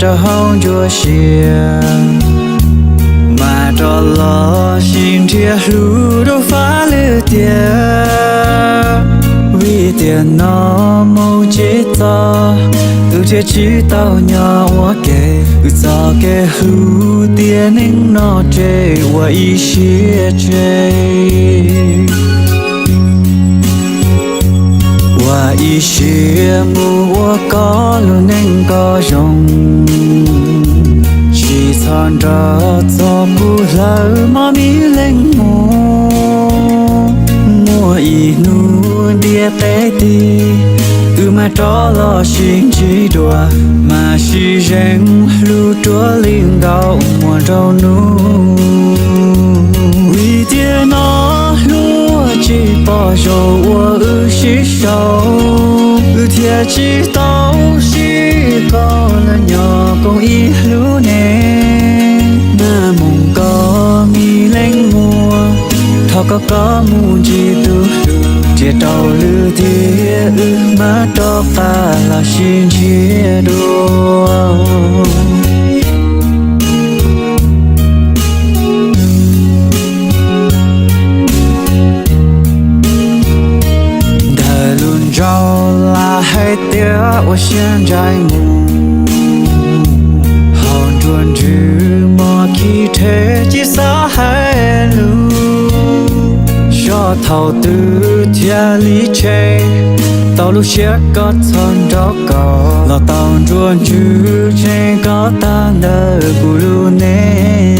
rau hauv nruab siab, mas rov los sib nrhiav hlub rau fab lwm tiam. Vim tiam no mus tsis txog, wb thiaj tsis tau nyob ua ke. Wb txoj kev hlub tiam neej no tseg ua ib siab tseg, ua ib siab mus ua koj lub neej kom zoo, tsis txhob nrog txog kuv hlawv mog me leej muam. Muaj ib hnub ntiaj teb tiv, wb mam rov los sib ntsib dua, mas sib zeem hlub ruaj li nkaus muaj nraum nus. Vim tiam no hlub tsis pom zoo ua wb sib sau, wb thiaj tsis tau sib koom los nyob koom ib hlub ne. Nag moo koj me leej muam, thov koj koj mus ntsib tus hlub, nrhiav rau lwm tiam wb mam rov qab los sib ntsib dua. Ntawm lub nraud lam hais tias ua siab ntshai mus, hauv nruab ntswg mos khib rhe tsis xav hais lus. Xyov thaum twg thiaj li tshem tau lub siab koj txhob nrog koj los tau nruab ntswg tshem koj tag ntawm kuv lub neej.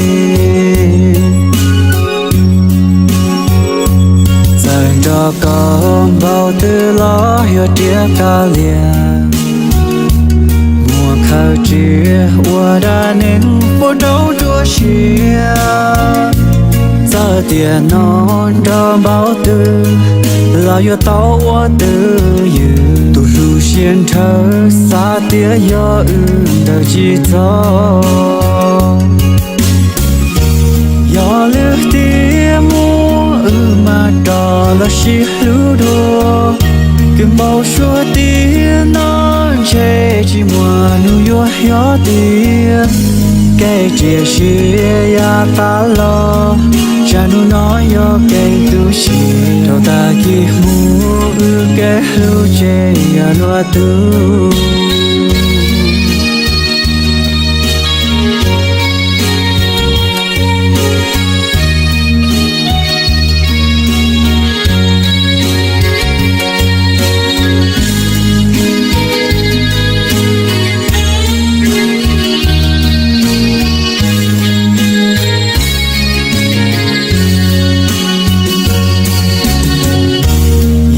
Txawm nrog koj npaum twg los yuav riam kav liam, muaj khaws tsiaj ua dab neeg puas rau nruab siab. Txawm tiam no nrog npaum twg los yuav tau ua twj ywm, tus hlub siab nrhawv xav tias yog wb ntawd tsis txog. Yog lwm tiam muaj wb mam rov los sib hlub dua. Kws npau suav tiam no ntshe tsis muaj hnub yuav yog tiag. Kev txias siab yav tas los, tsam hnub no yog kev tu siab. Rau tag kis hmo wb kev hlub tseg yog luag tug.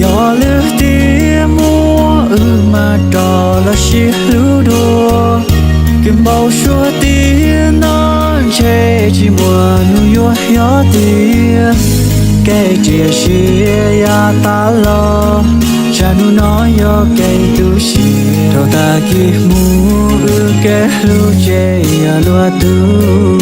Yog lwm tiam muaj wb mam rov los sib hlub dua. Kws npau suav tiam no ntshe tsis muaj hnub yuav yog tiag. Kev txias siab yav tas los, tsam hnub no yog kev tu siab. Rau tag kis hmo wb kev hlub tseg yog luag tug.